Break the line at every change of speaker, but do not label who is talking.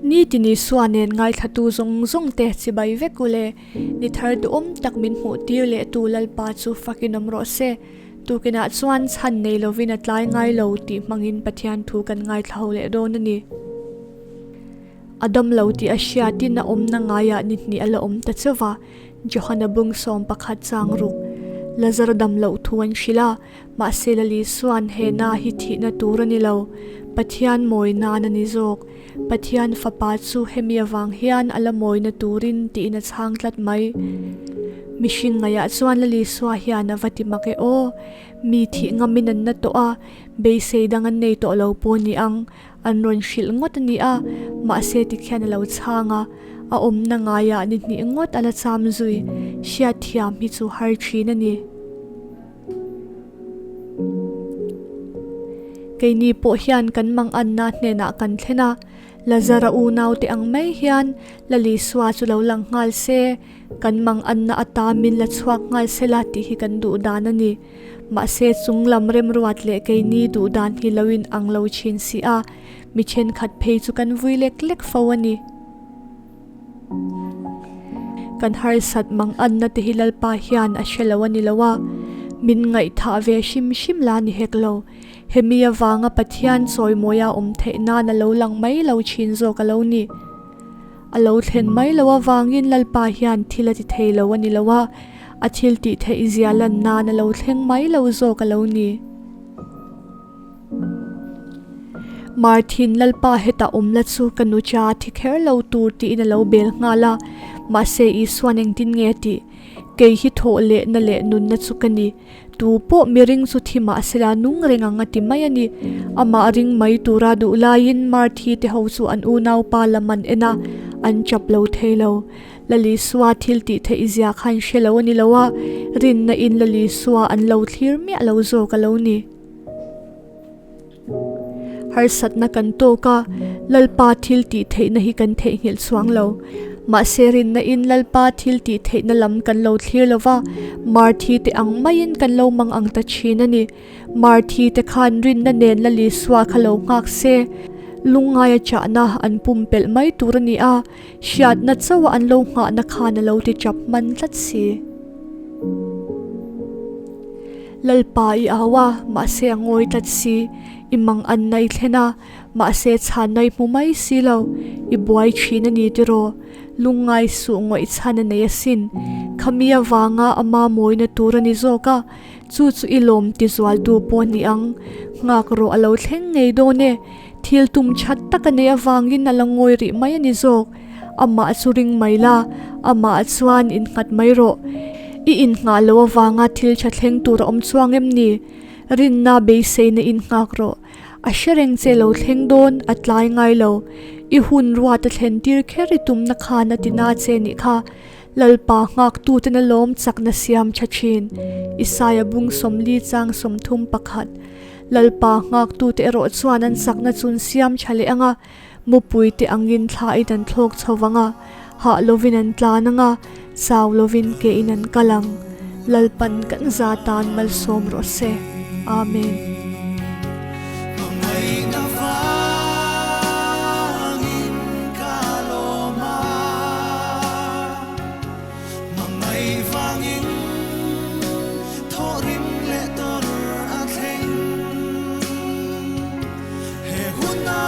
Nitin Isua nen ngaithlatu zawng zawng te chibai vek u le. Ni thar duhawm tak min hmuh tir leh tu Lalpa chu fakin awm rawh se. Tukinah chuan chhan nei lovin a tlai ngai lo tih hmangin Pathian thu kan ngaithla ho leh dawn a ni. A dam lo tih a hriatin a awmna ngaiah ni hnih a la awm ta chauh va, Johana bung 11 chang ruk. Lazar dam loh thu an hrilh a, mahse Lali chuan he na hi thihna tur a ni lo, Pathian mawi nan a ni zawk. Pathian fapa chu hemi avang hian a la mawina turin tiin a chhang tlat mai. Mihring ngaihah chuan Lali Sua hian a va ti mak e aw, mi thih ngamin an na tawh a, beisei dang an nei tawh lo pawh ni ang, An rawn hrilh ngawt a ni a, mahse tikhian a lo chhang a, a awmna ngaiah ni hnih ngawt a la cham zui, hriatthiam hi chu har thin a ni. Keini pawh hian kan manganna hnenah kan thlen a, Lazara unaute ang mai hian Lalisua chu lo lang nghal se, kan manganna ata min la chhuak nghal sela tih hi kan duh dan a ni. Mahse chung lam remruat leh keini duh dan hi lo in ang lo thin si a, mi thenkhat phei chu kan vui lek lek fo a ni. Kan harsat mang anna te hi Lalpa hian a hre lo a ni lo a, min ngaihthah ve hrim hrim la ni hek lo. Hemi avanga Pathian chawimawia awm theih nan a lo lang mai lo thin zawk a lo ni. A lo thlen mai lo avangin Lalpa hian thil a ti thei lo a ni lo a, a thil tih theih zia lan nan a lo thleng mai lo zawk a lo ni. Marthin Lalpa hetah awm la chu ka nu cha thi kher lo tur tiin a lo bel nghal a, mahse Isuan engtin nge a tih? Kei hi thawh leh na leh nunna chu ka ni. Tu pawh miring chu thi mahsela nung reng ang a ti mai a ni. Amah ring mai tura duh laiin Marthi te ho chu an unaupa lam an en a, an chap lo thei lo. Lalisua thil tih theih zia khan hre lo a ni lo a, rinna in Lalisua an lo thlir miah lo zawk a lo ni. Harsatna kan tawk a, Lalpa thil tih theihna hi kan theihnghilh chuang lo. Mahse rinna in Lalpa thil tih theihna lam kan lo thlir lo va, Marthi te ang maiin kan lo mang ang ta thin a ni. Marthi te khan rinna nen Lalisua kha lo nghak se, lungngaia chahna an pumpelh mai tur a ni a, hriatna chauha an lo nghahna khan a lo ti chap hman tlat si. Lalpa i au a, mahse a ngawi tlat si. I mang an nai thlen a, mahse chhan nai hmu mai si lo. I buai thin a ni tiraw? Lungngai suh ngawih chhan a nei asin. Khami avanga ama mawina tur a ni zawk a, chu chu i lawm ti zualtu pawh a ni ang. Nghak rawh a lo thleng ngei dawn e. Thil tum that tak a neih avangin a la ngawi rih mai a ni zawk. Amah chu ring mai la, amah chuan innghat mai rawh. I innghah loh avanga thil tha thleng tur a awm chuang em ni? Rinna beiseina innghak rawh. A hre reng che lo thleng dawn, a tlai ngai lo. I hun ruat a thlen tir kher i tumna khan a ti na che nih kha. Lalpa nghaktuten a lawm chakna siam tha thin. Isaia bung 40 chang 31. Lalpa nghaktute erawh chuan an chakna chun siam tha leh ang a, Mupuite angin thlain an thlawk chho vang a, hah lovin an tlan ang a, chau lovin kein an kal ang. Lalpan kan za tan malsawm rawh se. Amen.
Hmangaihna vangin ka lawm a, hmangaih vangin thawhrim leh tawrh a thleng. He huna.